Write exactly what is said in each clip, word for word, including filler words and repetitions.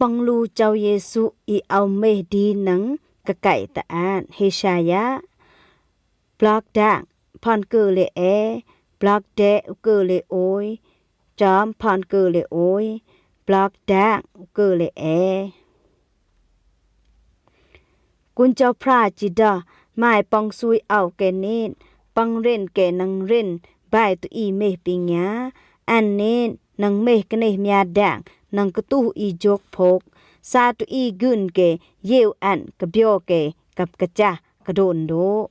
Păng lu Chao Yêsu i au meh di nâng kăkay tơ an. Hêsaya. Blok dang, phon kơ lê e, blok de u kơ lê ôi, chom phon kơ lê ôi, blok dang u kơ lê e. Kun Chao Phra chi dơh, mai păng sui au kê nin, păng rin kê nâng rin bai tui meh ping ya, an nin nâng meh kê neh mia dang, nâng kơtuh i jok phok, sa tui gưn kê, yêu an kê bio kê, kăp kachah, kơdon dô.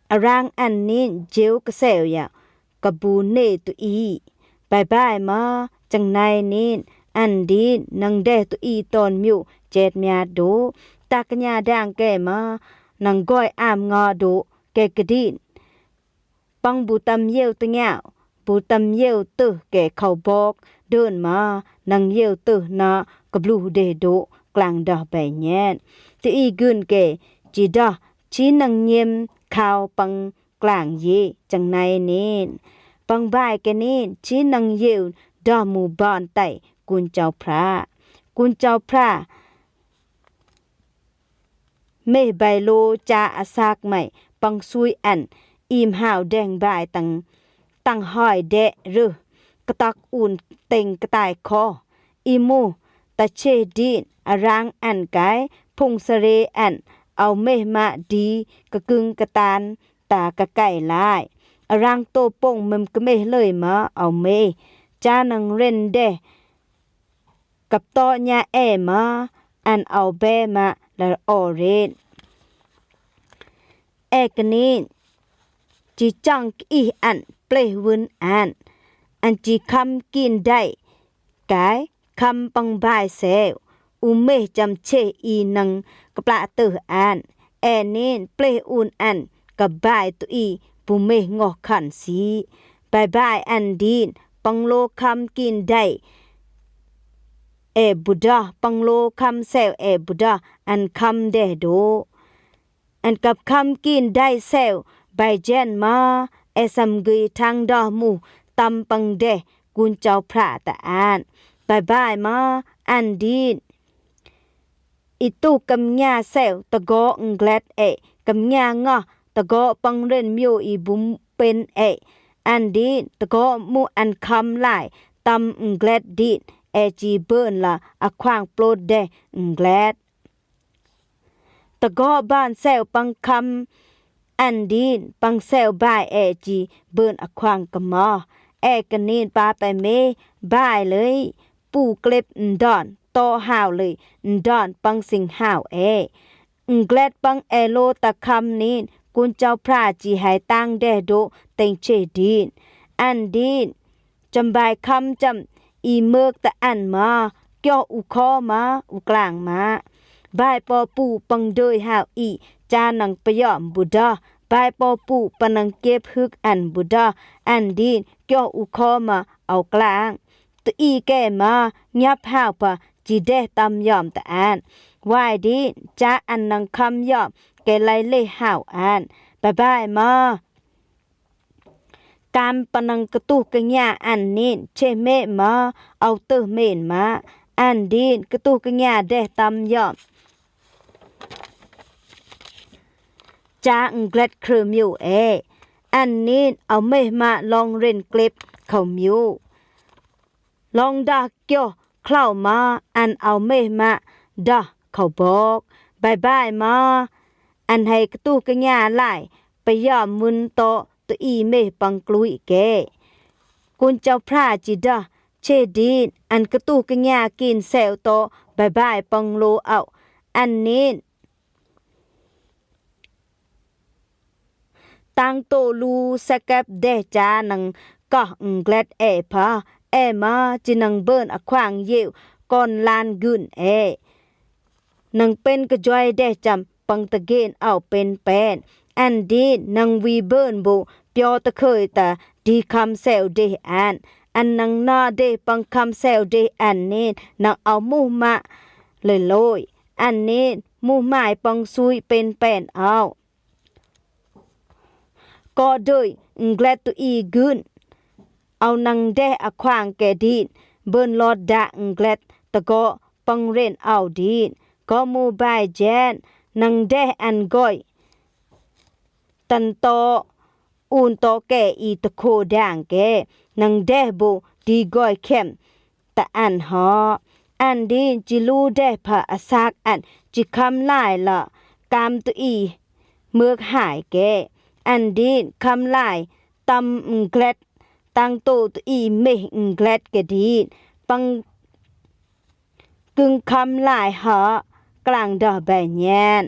Arang an nin jêu kê seo ya, kê bu ne tui. Bai bai mơ, chang nai nin, an din, nâng deh tui ton miu, chet mia dô. Ta kê nia dang kê mơ, nâng goi am ngơ dô, kê kê din. Păng bu tâm yêu tơ ngiao, bu tâm yêu tơ kê khâu bok, đơn mơ, nâng yêu tơ nơ, kê bluh deh dô, klang dơh bai nhen. Tui gưn kê, chi dơh, chi nâng nhem, khâu păng klang yi, chang nai nin. Păng bai kê nin, chi nâng yêu, dơh mu bon tay, Kun Chao Phra. Kun Chao Phra. Meh bai lô cha a sak mai, păng sui an, im hao deng bai tăng, tăng hoi de rơ, kê tăk un teng kê tai kho. I mu, ta chê din, arang an kai, phung sare an, au meh mă di, kê kưng kê tan, ta kê kai lai. Arang tô pông mem kê meh lơi mơ, au meh. Cha nâng ren deh. Kăp to nia e mơ, an au be mă, la o ren. E kê nin, chi chang kê ih an, pleh wun an. An chi khăm kin dai, kai, khăm păng bai seo, u meh chăm chê i nâng kê pla tơ an, e nin pleh un an, kê bai tui, bu meh ngoh khan si. Bai bai an din, păng lô khăm kin dai, e bu dơh, păng lô khăm seo e bu dơh, an khăm deh dô. An kăp khăm kin dai seo, bai jen mơ, e sâm gui thang dơh mu, tâm păng deh, Kun Chao Phra tơ an. Bai bai mơ, an din. I tu kăm nia seo, tơ gô nglet e, kăm nia ngơ, tơ gô păng ren miu i bum pen e. An din, tơ gô mu an khăm lai, tâm nglet din, e chi bơn la, a khoang plôt deh nglet. Tơ gô ban seo păng khăm, an din păng seo bai e chi bơn a khoang kơ mơ. E kê nin pa pe me, bai lơi, pu klep ndon, tô hao lơi, ndon păng sing hao e. Nglet păng e lô ta khăm nin, Kun Chao Phra chi hai tang deh dô teng chê din. An din, chăm bai khăm chăm, i mơk tơ an mơ, kioh u kho mơ, u klang mă. Bai pô pu păng dơi hao i, cha nâng pơyom bu dơh. Bai pô pu păng nâng kep hưk an bu dơh, an din, kioh u kho mơ, au klang. Tui kê mơ, ngiăp hao pă, chi deh tâm yom tơ an. Wai din, cha an nâng khăm yom, kê lai lê hao an. Bai bai mơ. Kam păng nâng kơtuh kê nia an nin, chê me mơ, au tơ men mă. An din, kơtuh kê nia deh tâm yom. Cha nglet khrơ miu e. An nin, au meh mă long ren klep khâu miu. Long dơh kioh khlâu mơ, an au meh mă dơh khâu bok. Bai bai mơ, an hai kơtuh kê nia lai, pơyom mưn tô tui meh păng klui kê. Kun Chao Phra chi dơh, chê din, an kơtuh kê nia kin seo tô, bai bai păng lô au. An nin, tang tô lu sa kep deh cha nâng kah nglet e pha, e mơ chi nâng bơn a khoang yêu kon lan gưn e. Nâng pen kơ joi deh chăm păng tơ gen au pen pen. An din nâng wi bơn bu pio tơ khơi ta di khăm seo deh an. An nâng nơ deh păng khăm seo deh an nin nâng au muh mă lơi lôi. An nin muh mai păng sui pen pen au. Kơ dơi nglet tui gưn. Au nâng deh a khoang kê din, bơn lôt đa nglet tơ gô pang ren au dit, kò mu bai jen, nang deh an goi, tan to, un to ke i tko dang ke, nang deh bu di goi kem, ta an ho, an din chi lu deh pa a sak an, chi kam lai la, kam tu i møk hai ke, an din kam lai, tam nglet, tang to tu i meh nglet ke din, pang kưng kam lai ha, klang døh bai nyen.